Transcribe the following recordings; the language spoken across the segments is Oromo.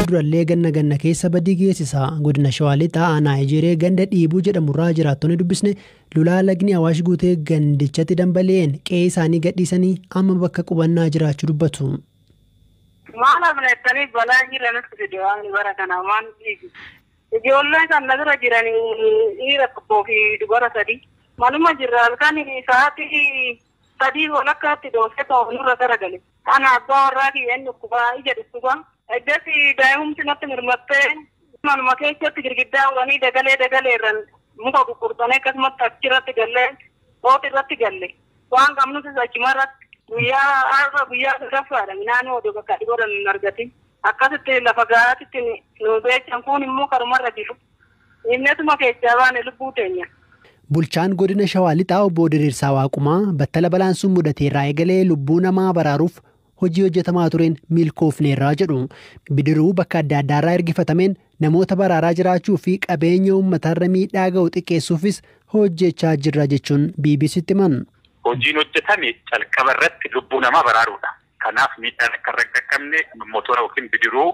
Durallee ganna ganna keessa badii geessisa. Godina Shawaa Lixaa aanaa Ejeree ganda Dhiibuu jedhamurraa jiraattonni dubbisne lolaa lagni Awaash guutee gandichatti dambali'een qe'ee isaanii gadhiisanii amma bakka qubannaa jiraachuu dubbatu. Maal hafnettanii balaa jira nutti fide waan bara kana waan dhiigu. Ijoollee kan na bira jiran dhiira tokkoo fi dubara sadi. Manuma jirra halkan sa'aatii 3 walakkaatti dhoosee nurra garagale. Ana abbaa warraa kiyyeen dhukkubaa ija dhukkubaa. Eddatti daa'imumti natti mirmattee manuma keessatti girgiddaa uranii dagalee dagaleerran muka gurgurtanii akkasumatti achirratti gallee qooti irratti galle. Waan qabnutis achumarratti guyyaa har'a guyyaa sadaffaadha midhaan oduu bakka dhiboodan hin argatin. Akkasitti lafa gahaatitti nu beekan kun immoo karumarra jiru. Innetuma keessaa baane lubbuu teenya. Bulchaan godina Shawaa Lixaa obbo Diriirsaa Waaqumaa battala balaan sun mudateerraa eegalee lubbuu namaa baraaruuf hojii hojjetamaa tureen milkoofneerraa jedhu. Bidiruu bakka adda addaarraa ergifatameen namoota baraaraa jiraachuu fi qabeenya uummatarra miidhaa ga'u xiqqeessuufis hojjechaa jirra jechuun BBCtti himan. Hojiin hojjetame calqaba irratti lubbuu namaa baraaruudha. Kanaaf miidhaan akka irra hin qaqqabne motora yookiin bidiruu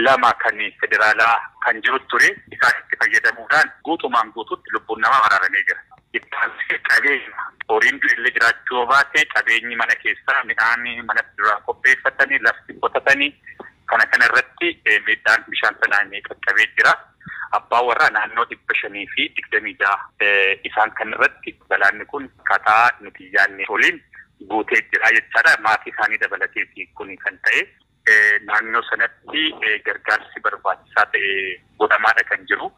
lama kan federaalaa kan jiru ture isaan itti fayyadamuudhaan guutumaan guutuutti lubbuun namaa baraaramee jira. Itti qabeenya horiin du'ellee jiraachuu baate qabeenyi mana keessaa midhaan manatti duraan qopheeffatanii lafti qotatanii kana kana irratti miidhaan bishaan sanaan qaqqabee jira. Abbaa warraa naannoo 526 isaan kan irratti balaanni kun akkaataa nuti yaadne oliin guutee jira jechaadha. Maatii isaanii dabalateeti kun kan ta'e. Naannoo sanatti gargaarsi barbaachisaa ta'e godhamaadha kan jiru.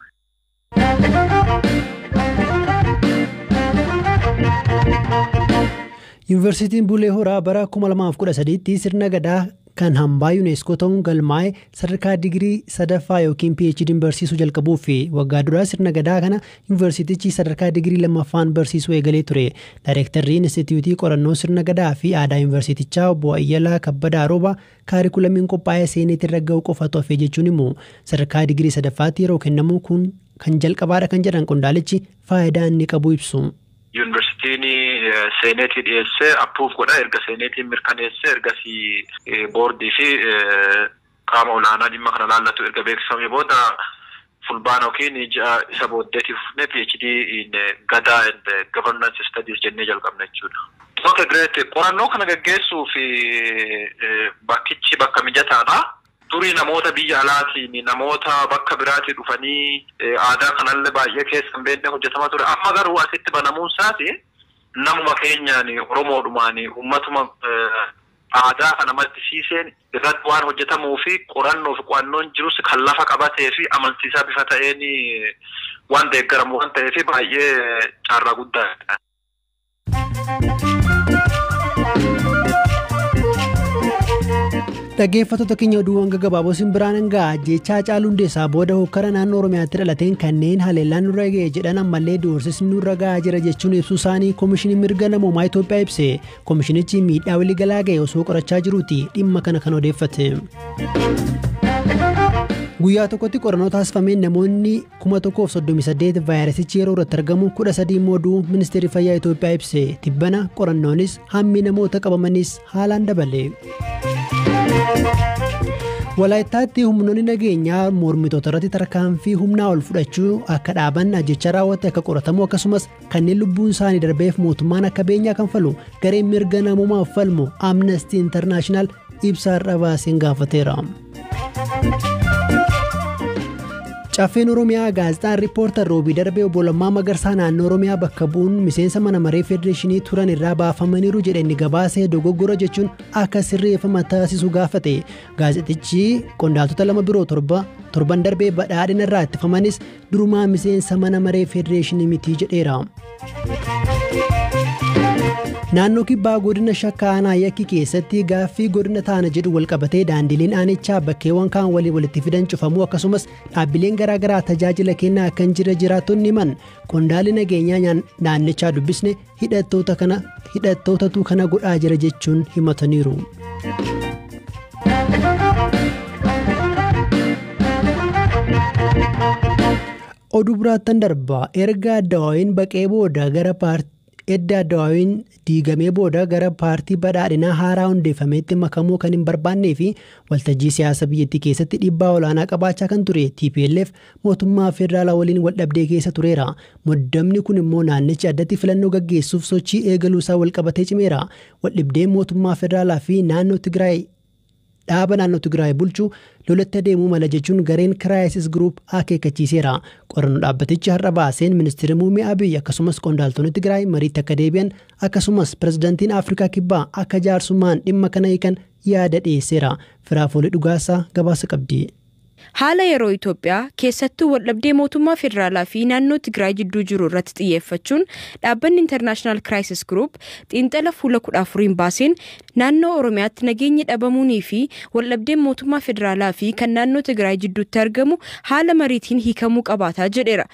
Yuunivarsiitiin Bulee Horaa bara 2013tti sirna gadaa kan hambaa UNESCO ta'uun galmaa'e sadarkaa digirii sadaffaa yookiin PhD'n barsiisuu jalqabuu fi waggaa duraa sirna gadaa kana yuunivarsiitichi sadarkaa digirii lammaffaan barsiisuu eegalee ture. Daayirektarri Inistituutii Qorannoo Sirna Gadaa fi Aadaa Yuunivarsiitichaa obbo Ayyalaa Kabbadaa Rooba kaarikulamiin qophaa'ee seeneetti irra ga'u qofatu hafe jechuun immoo sadarkaa digirii sadaffaatti yeroo kennamu kun kan jalqabaadha kan jedhan qondaalichi faayidaa inni qabu ibsu. Yuunivarsiitiin seeneetii dhiyeessee appuuf godha. Erga seeneetiin mirkaneessee ergasii boordii fi qaama olaanaa dhimma kana laallatu erga beeksifamee booda fulbaana yookiin ji'a isa booddeetiif fufnee PhD in Gadaa and Governance Studies jennee jalqabna jechuudha. Okay, great. Qorannoo kana gaggeessuuf bakkichi bakka mijataadha. Durii namoota biyya alaatiin namoota bakka biraatii dhufanii aadaa kanallee baay'ee keessa hin beekne hojjetamaa ture. Amma garuu asitti banamuun isaati namuma keenyaan Oromoodhumaan uummatuma aadaa kana maddisiiseen irratti waan hojjetamuu fi qorannoo fi qo'annoon jirus kan lafa qabatee fi amansiisaa bifa ta'een waan deeggaramu waan ta'eef baay'ee carraa guddaadha. Dhaggeeffattoota keenya oduuwwan gaggabaaboo isin biraan hangaa ajjeechaa Haacaaluu Hundeessaa booda hokkara naannoo Oromiyaatti dhalateen kanneen haleellaan nurra ga'e jedhan ammallee doorsisni nurra ga'aa jira jechuun ibsuu isaanii Koomishinii Mirga Namoomaa Itoophiyaa ibse. Koomishinichi miidhaa waliigalaa ga'e osoo qorachaa jiruuti dhimma kana kan odeeffate. Guyyaa tokkotti qorannoo taasifameen namoonni 1038 vaayirasichi yeroo irratti argamu 13 immoo du'uu ministeerri fayyaa Itoophiyaa ibse. Tibbana qorannoonis hammi namoota qabamanis haalaan dabale. Walaayittaatti humnoonni nageenyaa mormitoota irratti tarkaanfii humnaa ol fudhachuu akka dhaaban ajjecha raawwate akka qoratamu akkasumas kanneen lubbuun isaanii darbeef mootummaan akka beenyaa kanfalu gareen mirga namoomaaf falmu Amnesty International ibsa har'a baaseen gaafateera. Caffeen Oromiyaa gaazexaan Riippoortar Roobii darbee obbo Lammaa Magarsaa naannoo Oromiyaa bakka bu'uun miseensa mana maree federeeshinii turan irraa baafamaniiru jedhe inni gabaasee dogoggora jechuun akka sirreeffama taasisu gaafate. Gaazexichi qondaaltota lama biroo torban darbee badhaadhina irraa ittifamanis durumaa miseensa mana maree federeeshinii miti jedheera. Naannoo kibbaa godina Shakkaa aanaa Yakkii keessatti gaaffii godina taana jedhu walqabatee daandileen aanichaa bakkeewwan kaan waliin walitti fidan cufamuu akkasumas dhaabbileen garaagaraa tajaajila kennaa akka hin jirre jiraattonni himan. Qondaalli nageenyaa naannichaa dubbisne hidhattootatu kana godhaa jira jechuun himataniiru. Oduu biraattan darba erga Addawaawiin baqee booda gara paartii Edda Addawaawiin diigamee booda gara paartii badhaadhinaa haaraa hundeeffameetti makamuu kan hin barbaannee fi waltajjii siyaasa biyyattii keessatti dhiibbaa olaanaa qabaachaa kan ture TPLF mootummaa federaalaa waliin waldhabdee keessa tureera. Muddamni kun immoo naannichi addatti filannoo gaggeessuuf sochii eegaluu isaa walqabatee cimeera. Waldhabdeen mootummaa federaalaa fi naannoo Tigraay dhaaba naannoo Tigraay bulchu lolatti adeemuu mala jechuun gareen Crisis Group akeekkachiiseera. Qorannoo dhaabbatichi har'a baaseen ministeerri muummee Abiy akkasumas qondaaltonni Tigraay mariitti akka deebi'an akkasumas pirezidaantiin Afrikaa Kibbaa akka jaarsummaan dhimma kana hiikan yaada dhiyeesseera. Firaafoolii Dhugaasaa gabaasa qabdi. Haala yeroo Itoophiyaa keessattuu waldhabdee mootummaa federaalaa fi naannoo Tigraay jidduu jiru irratti xiyyeeffachuun dhaabbanni International Crisis Group xiinxala fuula 14 baaseen naannoo Oromiyaatti nageenyi dhabamuunii fi waldhabdeen mootummaa federaalaa fi kan naannoo Tigraay jidduutti argamu haala mariitiin hiikamuu qabaataa jedheera.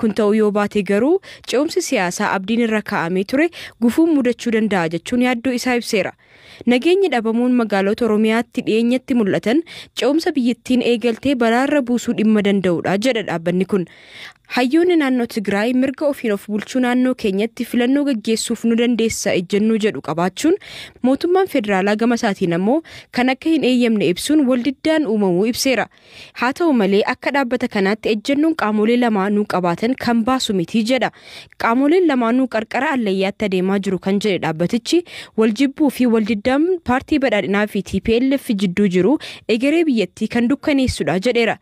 Kun ta'uu yoo baate garuu ce'umsi siyaasaa abdiin irra kaa'amee ture gufuun mudachuu danda'a jechuun yaaddoo isaa ibseera. Nageenyi dhabamuun magaalota Oromiyaatti dhiyeenyatti mul'atan ce'umsa biyyattiin eegaltee balaarra buusuu dhimma danda'udha jedha dhaabbanni kun. Hayyoonni naannoo Tigraay mirga ofiin of bulchuu naannoo keenyatti filannoo gaggeessuuf nu dandeessa ejjennoo jedhu qabaachuun mootummaan federaalaa gama isaatiin ammoo kan akka hin eeyyamne ibsuun waldiddaan uumamuu ibseera. Haa ta'u malee akka dhaabbata kanaatti ejjennoon qaamolee lamaanuu qabaatan kan baasu miti jedha. Qaamoleen lamaanuu qarqara allayyaatti adeemaa jiru kan jedhe dhaabbatichi waljibbuu fi waldiddaan paartii badhaadhinaa fi TPLF jidduu jiru egeree biyyattii kan dukkaneessudha jedheera.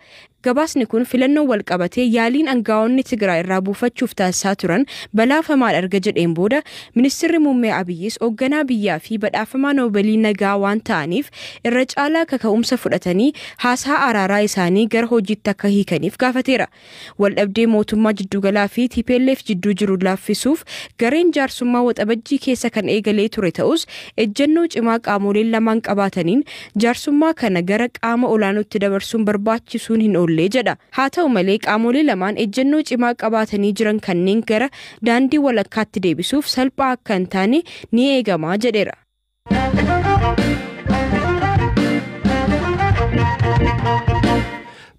Gabaasni kun filannoo wal qabatee yaaliin aangaa'onni Tigraay irraa buufachuuf taasisaa turan balaafamaadha erga jedheen booda ministeerri muummee Abiyyis hoogganaa biyyaa fi badhaafamaa noobeelii nagaa waan ta'aniif irra caalaa kaka'umsa fudhatanii haasaa araaraa isaanii gara hojiitti akka hiikaniif gaafateera. Waldhabdee mootummaa jidduugalaa fi TPLF jidduu jiru laaffisuuf gareen jaarsummaa waxabajjii keessa kan eegalee ture ta'us ejjennoo cimaa qaamoleen lamaan qabaataniin jaarsummaa kana gara qaama olaanootti dabarsuun barbaachisuun hin oolle jedha. Haa ta'u malee qaamolee lamaan ejjennoo cimaa qabaatanii jiran kanneen gara daandii walakkaatti deebisuuf salphaa akka hin taane ni eegamaa jedheera.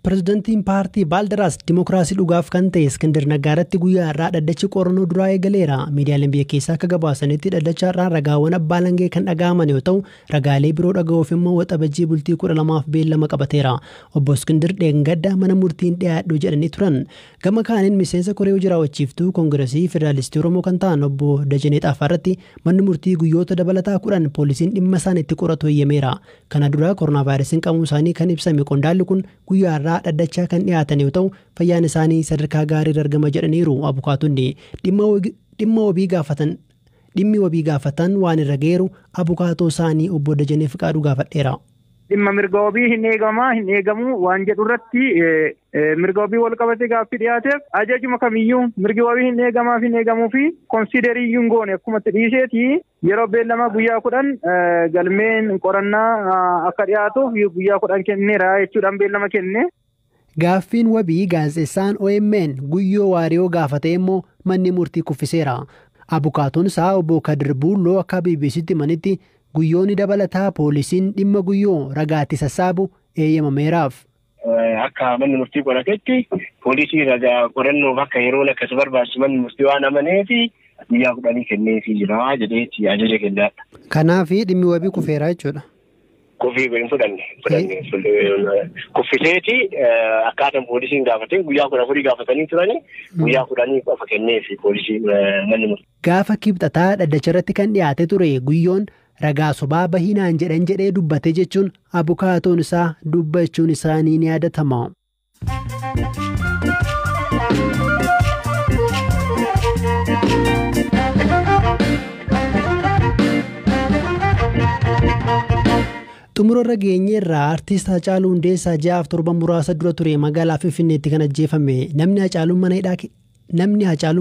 Pirezidaantiin paartii Baaldaraas Dimookiraasii dhugaaf kan ta'e Iskindir Naggaa irratti guyyaa har'aa dhaddachi qorannoo duraa eegaleera. Miidiyaaleen biyya keessaa akka gabaasanitti dhaddacha har'aan ragaawwan abbaa langee kan dhaga'aman yoo ta'u, ragaalee biroo dhaga'uuf immoo waxabajjii bultii 12 beellama qabateera. Obbo Iskindir dheengadda mana murtiin dhiyaadhu jedhanii turan. Gama kaaniin miseensa koree hojii raawwachiiftuu Koongiresii Federaalistii Oromoo kan ta'an obbo Dajanee Xaafaa irratti manni murtii guyyoota dabalataa 10 poolisiin dhimma isaan itti qoratu eeyyameera. Kana dura koronaa vaayirasiin qabamuu isaanii kan ibsame qondaalli kun guyyaa har'aa dhaddachaa kan dhiyaatan yoo ta'u fayyaan isaanii sadarkaa gaarii irra argama jedhaniiru. Abukaatonni dhimma wabii gaafatan waan irra geeru abukaatoo isaanii obbo Dajanee Fiqaaduu gaafadheera. Dhimma mirga wabii hin eegamaa hin eegamu waan jedhu irratti mirga wabii wal qabate gaaffii dhiyaateef ajajuma kamiyyuu mirgi wabii hin eegamaaf hin eegamuu fi konsiideriyyuu hin goone akkumatti dhiiseeti yeroo beellama guyyaa 10 galmeen qorannaa akka dhiyaatuuf guyyaa 10 kenneera jechuudhaan beellama kenne. Gaaffiin wabii gaazexeessaan OMN Guyyoo Waariyoo gaafate immoo manni murtii kuffiseera. Abukaatoon isaa obbo Kadir Buulloo akka BBCtti himanitti guyyoonni dabalataa poolisiin dhimma guyyoo ragaatti sassaabu eeyyamameeraaf. Akka manni murtii qoratetti poolisii ragaa qorannoof akka yeroon akkas barbaachisu manni murtii waan amaneef guyyaa 10 kenneefii jira jedheeti ajaja kennaadha. Kanaaf dhimmi wabii kufeera jechuudha. Kufii hin fudhanne kuffiseeti akkaataan poolisiin gaafatee guyyaa 14 gaafatanii turani guyyaa 10 qofa kenneefi poolisii manni murtii. Gaafa kibxataa dhaddacha irratti kan dhiyaate ture guyyoon ragaa sobaa bahinaan jedhan jedhee dubbate jechuun abukaatoon isaa dubbachuun isaanii ni yaadatama. Xumura irra geenyeerraa artiist Hacaaluu Hundeessaa ji'aaf torban muraasa dura ture magaalaa Finfinneetti kan ajjeefame. Namni Hacaaluun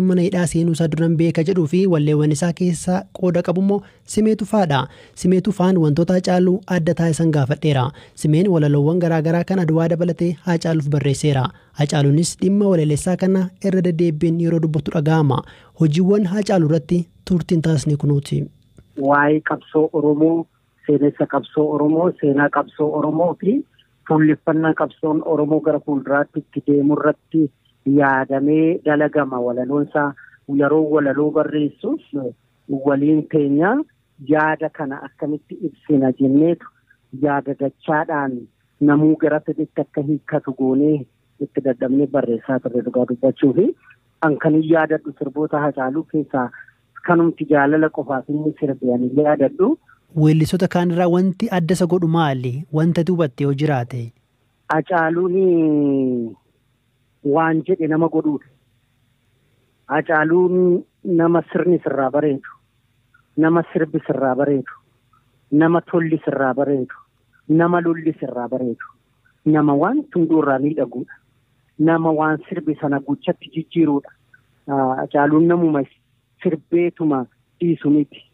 mana hidhaa seenuu isaa duran beeka jedhuu fi walleewwan isaa keessaa qooda qabu immoo Simee Tufaadha. Simee Tufaan wantoota Hacaaluu adda taasisan gaafadheera. Simeen walaloowwan garaagaraa kan Adwaa dabalatee Hacaaluuf barreesseera. Hacaaluunis dhimma walaleessaa kana irra deddeebiin yeroo dubbatu dhaga'ama. Hojiiwwan Hacaaluu irratti turtiin taasisne kunuuti. Waa'ee qabsoo Oromoo, seenessa qabsoo Oromoo, seenaa qabsoo Oromoo fi fuulleffannaa qabsoon Oromoo gara fuulduraatti itti deemu irratti yaadamee dalagama. Walaloonsaa yeroo walaloo barreessuuf Waliin keenya yaada kana akkamitti ibsina jenneetu yaada dachaadhaan namuu gara fedhetti akka hiikkatu goonee itti dadhabnee barreessaa turre dhugaa dubbachuu fi an kan hin yaadadhu sirboota Hacaaluu keessaa kanumti jaalala qofaaf inni sirbe ani yaadadhu. Weellisoota kaanirraa wanti adda isa godhu maali? Wanta hubatte yoo jiraate? Hacaaluun waan jedhe nama godhuudha. Hacaaluun nama sirni sirraa bareedu, nama sirbi sirraa bareedu, nama tolli sirraa bareedu, nama lolli sirraa bareedu, nama waan hunduurraa miidhaguudha. Nama waan sirbi sana gochatti jijjiiruudha. Hacaaluun namuma sirbeetuma dhiisu miti.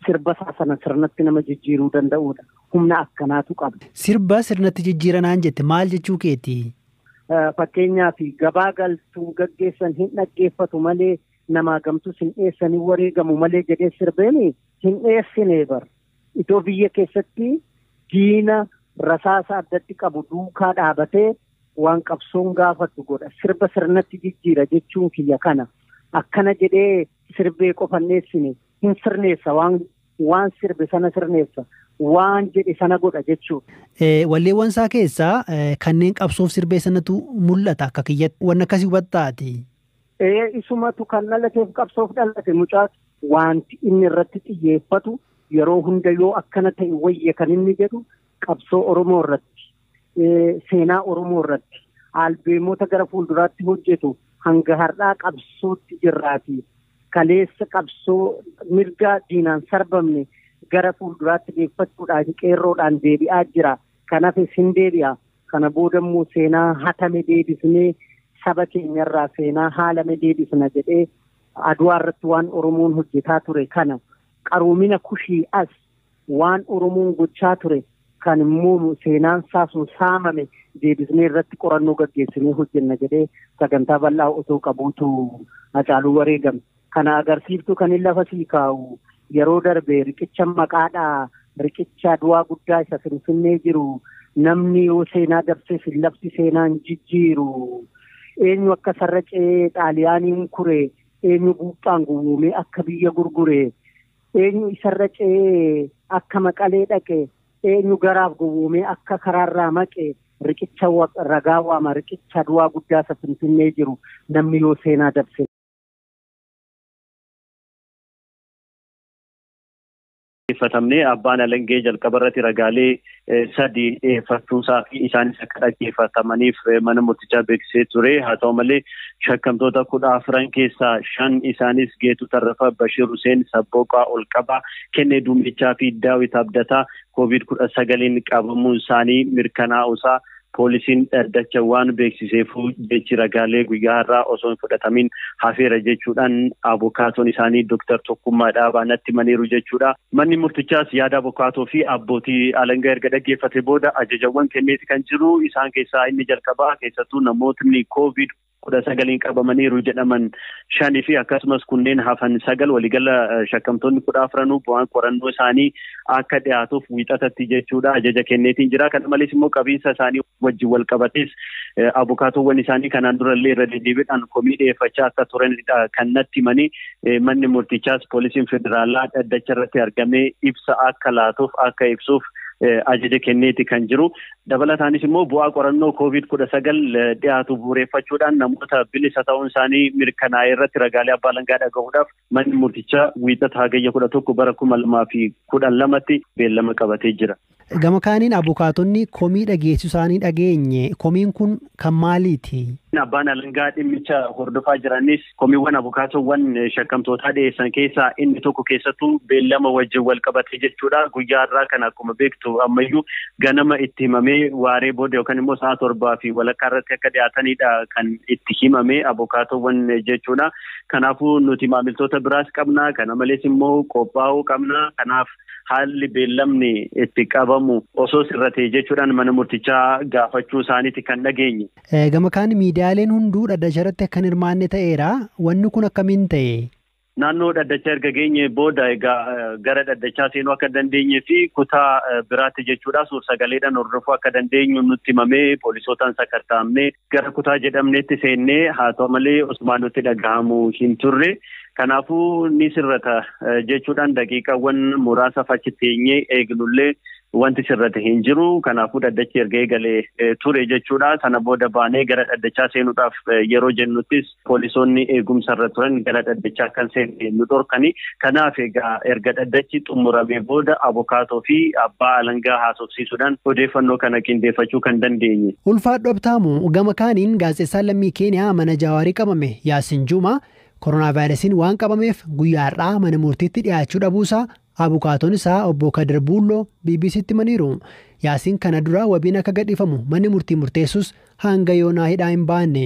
Sirba isaa sana sirnatti nama jijjiiruu danda'uudha. Humna akkanaatu qaba. Sirba sirnatti jijjiiranaan jette maal jechuu keeti? Fakkeenyaaf gabaa galtuu gaggeessan hin dhaggeeffatu malee namaa gamtus hin dheessanii wareegamu malee jedhee sirbeen hin dheessine bar. Itoo biyya keessatti diina rasaasa addatti qabu duukaa dhaabatee waan qabsoon gaafatu godha. Sirba sirnatti jijjiira jechuun kiyya kana. Akkana jedhee sirbee qofa hin dheessine hin sirneessa waan sirbe sana sirneessa. Waan jedhe sana godha jechuudha. Walleewwan isaa keessaa kanneen qabsoof sirbee sanatu mul'ata akka kiyyatti. Wanni akkasii hubattaati. Isumatu kan dhalateef qabsoof dhalate mucaa wanti inni irratti xiyyeeffatu yeroo hunda yoo akkana ta'e wayya kan inni jedhu qabsoo Oromoo irratti, seenaa Oromoo irratti, albeemota gara fuulduraatti hojjetu hanga har'aa qabsootti jirraati. Kaleessa qabsoo mirga diinaan sarbamne gara fuulduraatti deeffachuudhaan qeerroodhaan deebi'aa jira. Kanaafis hin deebi'a. Kana boodammoo seenaa hatame deebisnee saba keenyarraa seenaa haalame deebisna jedhee Aduwaa irratti waan Oromoon hojjetaa ture kana qaroomina kushii as waan Oromoon gochaa ture kan immoo seenaan isaa sun saamame deebisnee irratti qorannoo gaggeessinee hojjenna jedhee sagantaa bal'aa otoo qabuutu Hacaaluu wareegame. Kana agarsiiftuu kan inni lafa sii kaa'u yeroo darbe riqicha maqaadhaa riqicha Aduwaa guddaa isa Finfinnee jiru namni yoo seenaa dabseef hin labsi seenaan jijjiiru eenyu akka sarracee xaaliyaaniin kure eenyu buuphaan guwwuumee akka biyya gurgure eenyu isarra ce'ee akka maqalee dhaqe eenyu garaaf gowwoomee akka karaarraa maqe riqicha ragaa waama riqicha Aduwaa guddaa isa Finfinnee jiru namni yoo seenaa dabse. Dhaggeeffatamne abbaan alangee jalqaba irratti ragaalee sadi dhiyeeffachuusaa fi isaanis akka dhaggeeffatamaniif mana murtichaa beeksisee ture. Haa ta'u malee shakkamtoota 14 keessaa 5 isaanis Geetuu Tarrafaa, Bashir Hussein, Sabbooqaa Olqabaa, Kennee Duumichaa fi Daawit Abdataa COVID-19 qabamuun isaanii mirkanaa'uusaa poolisiin dhaddacha waan beeksiseefuu jechi ragaalee guyyaa har'aa osoo hin fudhatamin hafeera jechuudhaan abukaatoon isaanii Dooktar Tokkummaa Dhaabaa natti himaniiru jechuudha. Manni murtichaas yaada abukaatoo fi abbootii alangaa erga dhaggeeffate booda ajajawwan kenneeti kan jiru. Isaan keessaa inni jalqabaa keessattuu namootni COVID-19 qabamaniiru jedhaman 5 fi akkasumas kunneen hafan 9 waliigala shakkamtoonni 14 bu'aan qorannoo isaanii akka dhiyaatuuf wiixatatti jechuudha ajaja kenneetiin jira. Kana malees immoo qabiinsa isaanii wajjin wal qabates abukaatoowwan isaanii kanaan durallee irra deddeebiidhaan komii dhiyeeffachaa akka turanidha kan natti himanii. Manni murtichaas poolisiin federaalaa dhaddacha irratti argamee ibsa akka laatuuf akka ibsuuf ajaja kenneeti kan jiru. Dabalataanis immoo bu'aa qorannoo COVID-19 dhiyaatu bu'uureffachuudhaan namoota bilisa ta'uun isaanii mirkanaa'e irratti ragaalee abbaa alangaa dhagahuudhaaf manni murtichaa wiixata hagayya 11 bara 2012tti beellama qabatee jira. Gama kaaniin abukaatonni komii dhageessisuu isaanii dhageenye. Komiin kun kan maaliiti? Abbaan alangaa dhimmicha hordofaa jiranis komiiwwan abukaatowwan shakkamtootaa dhiyeessan keessaa inni tokko keessattuu beellama wajjin wal qabate jechuudha. Guyyaa har'aa kana akkuma beektu ammayyuu ganama itti himamee waaree booda yookaan immoo sa'a 7:15 irratti akka dhiyaatanidha kan itti himame abukaatowwan jechuudha. Kanaafuu nuti maamiltoota biraas qabna. Kana malees immoo qophaa'uu qabna. Kanaaf haalli beellamni itti qabamu osoo sirratee jechuudhaan mana murtichaa gaafachuu isaaniiti kan dhageenye. Gama kaan miidiyaaleen hunduu dhaddacha irratti akka hin hirmaanne ta'eera. Wanni kun akkamiin ta'e? Naannoo dhaddacha erga geenye booda egaa gara dhaddachaa seenuu akka dandeenyee fi kutaa biraatti jechuudha suur-sagaleedhaan hordofuu akka dandeenyu nutti himamee poolisootaan sakatta'amnee gara kutaa jedhamneetti seennee haa ta'u malee osumaa nutti dhagahamu hin turre. Kanaafuu ni sirrata jechuudhaan daqiiqaawwan muraasaaf achi teenyee eegnullee wanti sirrate hin jiru. Kanaafuu dhaddachi erga eegalee ture jechuudha. Sana booda baanee gara dhaddachaa seenuudhaaf yeroo jennuttis poolisoonni eegumsarra turan gara dhaddachaa kan seenne nu dhorkani. Kanaaf egaa erga dhaddachi xumuramee booda abukaatoo fi abbaa alangaa haasofsiisuudhaan odeeffannoo kana qindeeffachuu kan dandeenye. Ulfaadhu Abtaamu gama kaaniin gaazexeessaan lammii Keeniyaa mana Jawaarii qabame Yaasin Juumaa koronaa vaayirasiin waan qabameef guyyaa har'aa mana murtiitti dhiyaachuu dhabuusaa abukaatoon isaa obbo Kadir Buulloo BBCtti himaniiru. Yaasiin kana dura wabiin akka gadhiifamu manni murtii murteessus hanga yoonaa hidhaa hin baanne.